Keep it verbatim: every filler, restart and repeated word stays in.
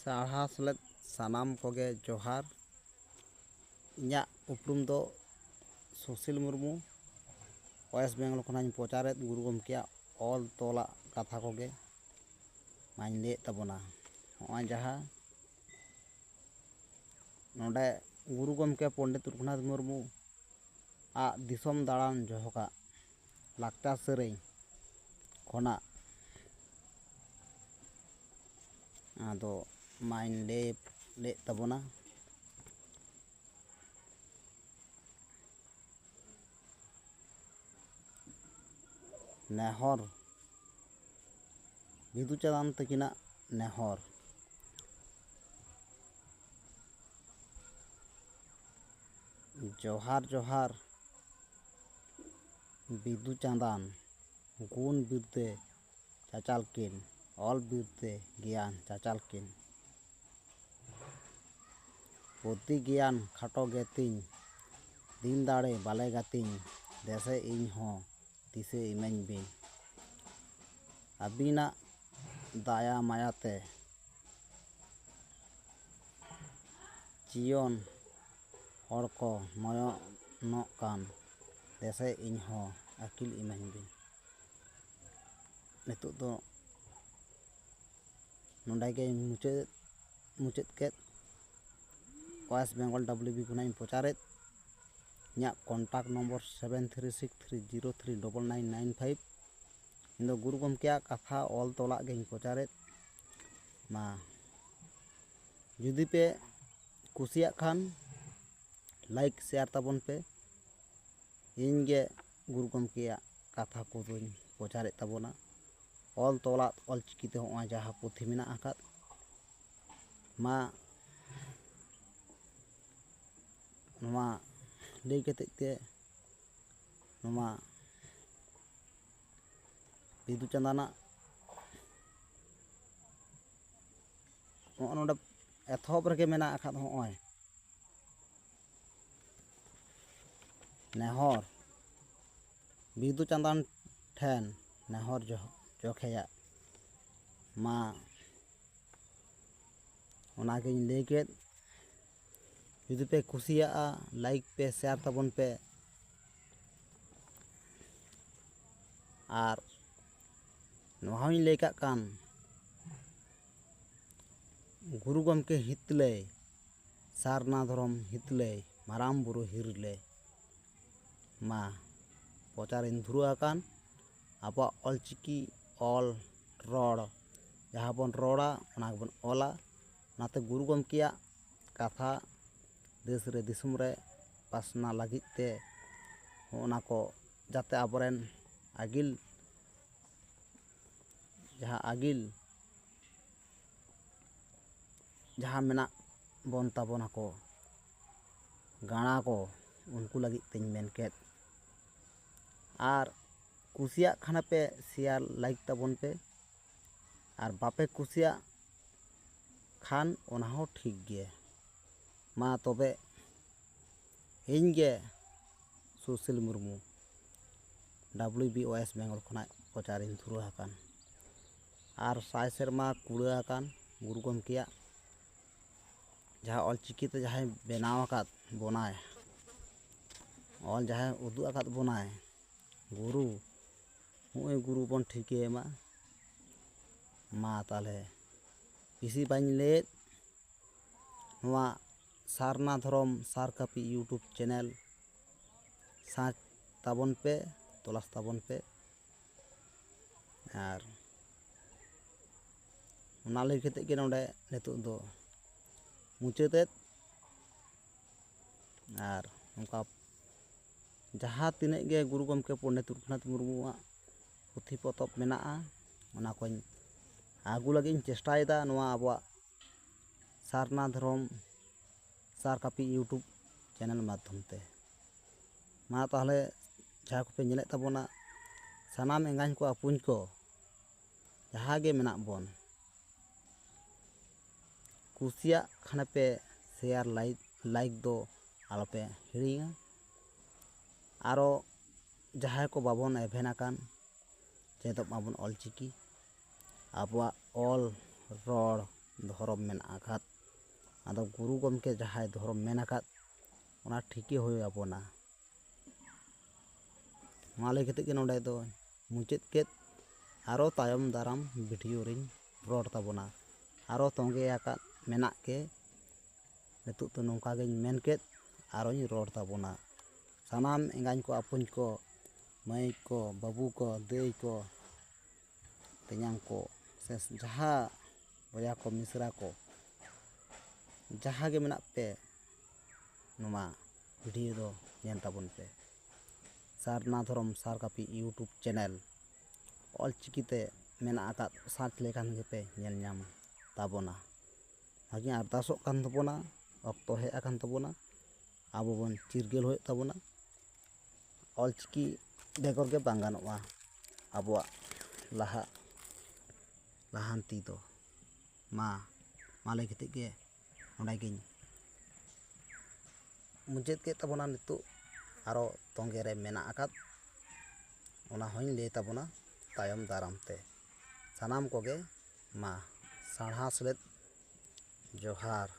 ᱥᱟᱨᱦᱟᱣ ᱥᱮᱞᱮᱫ ᱥᱟᱱᱟᱢ ᱠᱚᱜᱮ ᱡᱚᱦᱟᱨ᱾ ᱤᱧᱟᱹᱜ ᱩᱯᱨᱩᱢ ᱫᱚ ᱥᱩᱥᱤᱞ ᱢᱩᱨᱢᱩ᱾ ᱳᱭᱮᱥᱴ ᱵᱮᱝᱜᱚᱞ ᱠᱷᱚᱱᱟᱜ ᱤᱧ ᱯᱨᱚᱪᱟᱨᱮᱫ ᱜᱩᱨᱩ ᱜᱚᱢᱠᱮᱭᱟᱜ ᱚᱞ ᱛᱚᱞᱟᱜ ᱠᱟᱛᱷᱟ ᱠᱚᱜᱮ ᱢᱟᱧ ᱞᱟᱹᱭᱮᱫ ᱛᱟᱵᱚᱱᱟ᱾ ᱱᱚᱜᱼᱚᱭ ᱡᱟᱦᱟᱸ ᱱᱚᱰᱮ ᱜᱩᱨᱩ ᱜᱚᱢᱠᱮ ᱯᱚᱱᱰᱤᱛ ᱨᱚᱜᱷᱩᱱᱟᱛᱷ ᱢᱩᱨᱢᱩ ᱟᱜ ᱫᱤᱥᱚᱢ ᱫᱟᱬᱟᱱ ᱡᱚᱦᱚᱜᱟᱜ ᱞᱟᱠᱪᱟᱨ ᱥᱮᱨᱮᱧ ᱠᱷᱚᱱᱟᱜ ᱟᱫᱚ ᱢᱟᱧ ᱞᱟᱹᱭ ᱞᱮᱫ ᱛᱟᱵᱚᱱᱟ᱾ ᱱᱮᱦᱚᱨ, ᱵᱤᱫᱩ ᱪᱟᱸᱫᱟᱱ ᱛᱟᱹᱠᱤᱱᱟᱜ ᱱᱮᱦᱚᱨ᱾ ᱡᱚᱦᱟᱨ ᱡᱚᱦᱟᱨ ᱵᱤᱫᱩ ᱪᱟᱸᱫᱟᱱ, ᱜᱩᱱ ᱵᱤᱨᱫᱟᱹ ᱪᱟᱪᱟᱞ ᱠᱤᱱ, ᱚᱞ ᱵᱤᱨᱫᱟᱹ ᱜᱮᱭᱟᱱ ᱪᱟᱪᱟᱞ ᱠᱤᱱ᱾ ᱵᱩᱫᱽᱫᱷᱤ ᱜᱮᱭᱟᱱ ᱠᱷᱟᱴᱚ ᱜᱮᱛᱤᱧ, ᱫᱤᱱ ᱫᱟᱲᱮ ᱵᱟᱞᱮ ᱜᱟᱛᱤᱧ, ᱫᱮᱥᱮ ᱤᱧ ᱦᱚᱸ ᱫᱤᱥᱟᱹ ᱤᱢᱟᱹᱧ ᱵᱤᱱ᱾ ᱟᱹᱵᱤᱱᱟᱜ ᱫᱟᱭᱟ ᱢᱟᱭᱟᱛᱮ ᱡᱤᱭᱚᱱ ᱦᱚᱲ ᱠᱚ ᱢᱚᱭᱚᱱᱚᱜ ᱠᱟᱱ, ᱫᱮᱥᱮ ᱤᱧ ᱦᱚᱸ ᱟᱹᱠᱤᱞ ᱤᱢᱟᱹᱧ ᱵᱤᱱ᱾ ᱱᱤᱛᱚᱜ ᱫᱚ ᱱᱚᱰᱮ ᱜᱮᱧ ᱢᱩᱪᱟᱹᱫ, ᱢᱩᱪᱟᱹᱫ ᱠᱮᱫ᱾ ᱳᱭᱮᱥᱴ ᱵᱮᱝᱜᱚᱞ ᱰᱟᱵᱽᱞᱤᱭᱩ ᱵᱤ ᱠᱷᱚᱱᱟᱜ ᱤᱧ ᱯᱨᱚᱪᱟᱨᱮᱫ᱾ ᱤᱧᱟᱹᱜ contact number seven three six three zero three double nine nine five. ᱤᱧ ᱫᱚ ᱜᱩᱨᱩ ᱜᱚᱢᱠᱮᱭᱟᱜ ᱠᱟᱛᱷᱟ ᱚᱞ ᱛᱚᱞᱟᱜ ᱜᱮᱧ ᱯᱨᱚᱪᱟᱨᱮᱫ᱾ ᱢᱟ ᱡᱩᱫᱤ ᱯᱮ ᱠᱩᱥᱤᱭᱟᱜ ᱠᱷᱟᱱ ᱞᱟᱭᱤᱠ ᱥᱮᱭᱟᱨ ᱛᱟᱵᱚᱱ ᱯᱮ᱾ ᱤᱧ ᱜᱮ ᱜᱩᱨᱩ ᱜᱚᱢᱠᱮᱭᱟᱜ ᱠᱟᱛᱷᱟ ᱠᱚᱫᱚᱧ ᱯᱨᱚᱪᱟᱨᱮᱫ ᱛᱟᱵᱚᱱᱟ᱾ ᱚᱞ ᱛᱚᱞᱟᱜ ᱚᱞ ᱪᱤᱠᱤᱛᱮ ᱦᱚᱸᱜᱼᱚᱭ ᱡᱟᱦᱟᱸ ᱯᱩᱛᱷᱤ ᱢᱮᱱᱟᱜ ᱟᱠᱟᱫ, ᱢᱟ ᱱᱚᱣᱟ ᱞᱟᱹᱭ ᱠᱟᱛᱮᱫ ᱜᱮ ᱱᱚᱣᱟ ᱵᱤᱫᱩ ᱪᱟᱸᱫᱟᱱᱟᱜ ᱱᱚᱜᱼᱚ ᱱᱚᱰᱮ ᱮᱛᱚᱦᱚᱵ ᱨᱮᱜᱮ ᱢᱮᱱᱟᱜ ᱟᱠᱟᱫ, ᱦᱚᱸᱜᱼᱚᱭ ᱱᱮᱦᱚᱨ, ᱵᱤᱫᱩ ᱪᱟᱸᱫᱟᱱ ᱴᱷᱮᱱ ᱱᱮᱦᱚᱨ ᱡᱚ-, ᱡᱚᱠᱷᱮᱭᱟᱜ ᱢᱟ ᱚᱱᱟᱜᱤᱧ ᱞᱟᱹᱭ ᱠᱮᱫ᱾ ᱡᱩᱫᱤ ᱯᱮ ᱠᱩᱥᱤᱭᱟᱜᱼᱟ, ᱞᱟᱭᱤᱠ ᱯᱮ, ᱥᱮᱭᱟᱨ ᱛᱟᱵᱚᱱ ᱯᱮ᱾ ᱟᱨ ᱱᱚᱣᱟ ᱦᱚᱸᱧ ᱞᱟᱹᱭ ᱠᱟᱜ ᱠᱟᱱ, ᱜᱩᱨᱩ ᱜᱚᱢᱠᱮ ᱦᱤᱛᱞᱟᱹᱭ, ᱥᱟᱨᱱᱟ ᱫᱷᱚᱨᱚᱢ ᱦᱤᱛᱞᱟᱹᱭ, ᱢᱟᱨᱟᱝ ᱵᱩᱨᱩ ᱦᱤᱨᱞᱟᱹᱭ ᱢᱟ ᱯᱨᱚᱪᱟᱨᱤᱧ ᱫᱷᱩᱨᱟᱹᱣ ᱟᱠᱟᱱ᱾ ᱟᱵᱚᱣᱟᱜ ᱚᱞᱪᱤᱠᱤ ᱚᱞ ᱨᱚᱲ, ᱡᱟᱦᱟᱸ ᱵᱚᱱ ᱨᱚᱲᱟ, ᱚᱱᱟ ᱜᱮᱵᱚᱱ ᱚᱞᱟ᱾ ᱚᱱᱟᱛᱮ ᱜᱩᱨᱩ ᱜᱚᱢᱠᱮᱭᱟᱜ ᱠᱟᱛᱷᱟ ᱫᱮᱥ ᱨᱮ ᱫᱤᱥᱚᱢ ᱨᱮ ᱯᱟᱥᱱᱟᱣ ᱞᱟᱹᱜᱤᱫ ᱛᱮ ᱚᱱᱟ ᱠᱚ ᱡᱟᱛᱮ ᱟᱵᱚᱨᱮᱱ ᱟᱹᱜᱤᱞ, ᱡᱟᱦᱟᱸ ᱟᱹᱜᱤᱞ ᱡᱟᱦᱟᱸ ᱢᱮᱱᱟᱜ ᱵᱚᱱ ᱛᱟᱵᱚᱱᱟᱠᱚ ᱜᱟᱬᱟ ᱠᱚ, ᱩᱱᱠᱩ ᱞᱟᱹᱜᱤᱫ ᱛᱮᱧ ᱢᱮᱱ ᱠᱮᱫ᱾ ᱟᱨ ᱠᱩᱥᱤᱭᱟᱜ ᱠᱷᱟᱱ ᱯᱮ ᱥᱮᱭᱟᱨ ᱞᱟᱭᱤᱠ ᱛᱟᱵᱚᱱ ᱯᱮ, ᱟᱨ ᱵᱟᱯᱮ ᱠᱩᱥᱤᱭᱟᱜ ᱠᱷᱟᱱ ᱚᱱᱟ ᱦᱚᱸ ᱴᱷᱤᱠ ᱜᱮ᱾ ᱢᱟ ᱛᱚᱵᱮ ᱤᱧ ᱜᱮ Sushil Murmu, W B O S Bengal ᱠᱷᱚᱱᱟᱜ ᱯᱨᱚᱪᱟᱨᱤᱧ ᱫᱷᱩᱨᱟᱹᱣ ᱟᱠᱟᱱ᱾ ᱟᱨ ᱥᱟᱭ ᱥᱮᱨᱢᱟ ᱠᱩᱲᱟᱹ ᱟᱠᱟᱱ ᱜᱩᱨᱩ ᱜᱚᱢᱠᱮᱭᱟᱜ ᱡᱟᱦᱟᱸ ᱚᱞᱪᱤᱠᱤ ᱛᱮ ᱡᱟᱦᱟᱸᱭ ᱵᱮᱱᱟᱣ ᱟᱠᱟᱫ ᱵᱚᱱᱟᱭ, ᱚᱞ ᱡᱟᱦᱟᱸᱭ ᱩᱫᱩᱜ ᱟᱠᱟᱫ ᱵᱚᱱᱟᱭ ᱜᱩᱨᱩ, ᱱᱚᱜᱼᱚᱭ ᱜᱩᱨᱩ ᱵᱚᱱ ᱴᱷᱤᱠᱟᱹᱭᱮ ᱢᱟ᱾ ᱢᱟ ᱛᱟᱦᱚᱞᱮ ᱵᱮᱥᱤ ᱵᱟᱹᱧ ᱞᱟᱹᱭᱮᱫ, ᱱᱚᱣᱟ ᱥᱟᱨᱱᱟ ᱫᱷᱚᱨᱚᱢ ᱥᱟᱨ ᱠᱟᱹᱯᱤ YouTube ᱪᱮᱱᱮᱞ ᱥᱟᱨᱪ ᱛᱟᱵᱚᱱ ᱯᱮ, ᱛᱚᱞᱟᱥ ᱛᱟᱵᱚᱱ ᱯᱮ᱾ ᱟᱨ ᱚᱱᱟ ᱞᱟᱹᱭ ᱠᱟᱛᱮᱫ ᱜᱮ ᱱᱚᱰᱮ ᱱᱤᱛᱚᱜ ᱫᱚ ᱢᱩᱪᱟᱹᱫᱮᱫ᱾ ᱟᱨ ᱱᱚᱝᱠᱟ ᱡᱟᱦᱟᱸ ᱛᱤᱱᱟᱹᱜ ᱜᱮ ᱜᱩᱨᱩ ᱜᱚᱢᱠᱮ ᱯᱚᱱᱰᱤᱛ ᱨᱚᱜᱷᱩᱱᱟᱛᱷ ᱢᱩᱨᱢᱩᱣᱟᱜ ᱯᱩᱛᱷᱤ ᱯᱚᱛᱚᱵ ᱢᱮᱱᱟᱜᱼᱟ, ᱚᱱᱟ ᱠᱚᱧ ᱟᱹᱜᱩ ᱞᱟᱹᱜᱤᱫ ᱤᱧ ᱪᱮᱥᱴᱟᱭᱮᱫᱟ ᱱᱚᱣᱟ ᱟᱵᱚᱣᱟᱜ ᱥᱟᱨᱱᱟ ᱫᱷᱚᱨᱚᱢ ᱥᱟᱨ ᱠᱟᱹᱯᱤ YouTube ᱪᱮᱱᱮᱞ ᱢᱟᱫᱽᱫᱷᱚᱢ ᱛᱮ᱾ ᱢᱟ ᱛᱟᱦᱚᱞᱮ ᱡᱟᱦᱟᱸ ᱠᱚᱯᱮ ᱧᱮᱞᱮᱫ ᱛᱟᱵᱚᱱᱟ, ᱥᱟᱱᱟᱢ ᱮᱸᱜᱟᱧ ᱠᱚ ᱟᱹᱯᱩᱧ ᱠᱚ, ᱡᱟᱦᱟᱸ ᱜᱮ ᱢᱮᱱᱟᱜ ᱵᱚᱱ, ᱠᱩᱥᱤᱭᱟᱜ ᱠᱷᱟᱱ ᱯᱮ ᱥᱮᱭᱟᱨ, ᱞᱟᱭᱤᱠ, ᱞᱟᱭᱤᱠ ᱫᱚ ᱟᱞᱚᱯᱮ ᱦᱤᱲᱤᱧᱟ᱾ ᱟᱨᱚ ᱡᱟᱦᱟᱸᱭ ᱠᱚ ᱵᱟᱵᱚᱱ ᱮᱵᱷᱮᱱ ᱟᱠᱟᱱ, ᱪᱮᱫᱚᱜ ᱢᱟᱵᱚᱱ ᱚᱞᱪᱤᱠᱤ, ᱟᱵᱚᱣᱟᱜ ᱚᱞ ᱨᱚᱲ ᱫᱷᱚᱨᱚᱢ ᱢᱮᱱᱟᱜ ᱟᱠᱟᱫ᱾ ᱟᱫᱚ ᱜᱩᱨᱩ ᱜᱚᱢᱠᱮ ᱡᱟᱦᱟᱸᱭ ᱫᱷᱚᱨᱚᱢ ᱢᱮᱱ ᱟᱠᱟᱫ, ᱚᱱᱟ ᱴᱷᱤᱠ ᱜᱮ ᱦᱩᱭ ᱟᱵᱚᱱᱟ᱾ ᱱᱚᱣᱟ ᱞᱟᱹᱭ ᱠᱟᱛᱮ ᱜᱮ ᱱᱚᱰᱮ ᱫᱚ ᱢᱩᱪᱟᱹᱫ ᱠᱮᱫ᱾ ᱟᱨᱚ ᱛᱟᱭᱚᱢ ᱫᱟᱨᱟᱢ ᱵᱷᱤᱰᱤᱭᱳ ᱨᱤᱧ ᱨᱚᱲ ᱛᱟᱵᱚᱱᱟ᱾ ᱟᱨᱚ ᱛᱚᱸᱜᱮ ᱟᱠᱟᱫ ᱢᱮᱱᱟᱜ ᱜᱮ᱾ ᱱᱤᱛᱚᱜ ᱫᱚ ᱱᱚᱝᱠᱟ ᱜᱤᱧ ᱢᱮᱱ ᱠᱮᱫ, ᱟᱨᱚᱧ ᱨᱚᱲ ᱛᱟᱵᱚᱱᱟ᱾ ᱥᱟᱱᱟᱢ ᱮᱸᱜᱟᱧ ᱠᱚ, ᱟᱯᱚᱧ ᱠᱚ, ᱢᱟᱹᱭ ᱠᱚ, ᱵᱟᱹᱵᱩ ᱠᱚ, ᱫᱟᱹᱭ ᱠᱚ, ᱛᱮᱧᱟᱝ ᱠᱚ, ᱥᱮ ᱡᱟᱦᱟᱸ ᱵᱚᱭᱦᱟ ᱠᱚ, ᱢᱤᱥᱨᱟ ᱠᱚ, ᱡᱟᱦᱟᱸ ᱜᱮ ᱢᱮᱱᱟᱜ ᱯᱮ, ᱱᱚᱣᱟ ᱵᱷᱤᱰᱤᱭᱳ ᱫᱚ ᱧᱮᱞ ᱛᱟᱵᱚᱱ ᱯᱮ᱾ ᱥᱟᱨᱱᱟ ᱫᱷᱚᱨᱚᱢ ᱥᱟᱨ ᱠᱟᱹᱯᱤ YouTube ᱪᱮᱱᱮᱞ ᱚᱞᱪᱤᱠᱤ ᱛᱮ ᱢᱮᱱᱟᱜ ᱟᱠᱟᱫ, ᱥᱟᱨᱪ ᱞᱮᱠᱷᱟᱱ ᱜᱮᱯᱮ ᱧᱮᱞ ᱧᱟᱢ ᱛᱟᱵᱚᱱᱟ᱾ ᱚᱱᱟᱜᱤᱧ ᱟᱨᱫᱟᱥᱚᱜ ᱠᱟᱱ ᱛᱟᱵᱚᱱᱟ, ᱚᱠᱛᱚ ᱦᱮᱡ ᱟᱠᱟᱱ ᱛᱟᱵᱚᱱᱟ, ᱟᱵᱚ ᱵᱚᱱ ᱪᱤᱨᱜᱟᱹᱞ ᱦᱩᱭᱩᱜ ᱛᱟᱵᱚᱱᱟ᱾ ᱚᱞᱪᱤᱠᱤ ᱵᱮᱜᱚᱨ ᱜᱮ ᱵᱟᱝ ᱜᱟᱱᱚᱜᱼᱟ ᱟᱵᱚᱣᱟᱜ ᱞᱟᱦᱟ, ᱞᱟᱦᱟᱱᱛᱤ ᱫᱚ᱾ ᱢᱟ, ᱢᱟ ᱞᱟᱹᱭ ᱠᱟᱛᱮᱫ ᱜᱮ ᱱᱚᱰᱮ ᱜᱤᱧ ᱢᱩᱪᱟᱹᱫ ᱠᱮᱫ ᱛᱟᱵᱚᱱᱟ᱾ ᱱᱤᱛᱚᱜ ᱟᱨᱚ ᱛᱚᱸᱜᱮ ᱨᱮ ᱢᱮᱱᱟᱜ ᱟᱠᱟᱫ, ᱚᱱᱟ ᱦᱚᱸᱧ ᱞᱟᱹᱭ ᱛᱟᱵᱚᱱᱟ ᱛᱟᱭᱚᱢ ᱫᱟᱨᱟᱢ ᱛᱮ᱾ ᱥᱟᱱᱟᱢ ᱠᱚᱜᱮ ᱢᱟ ᱥᱟᱨᱦᱟᱣ ᱥᱮᱞᱮᱫ ᱡᱚᱦᱟᱨ᱾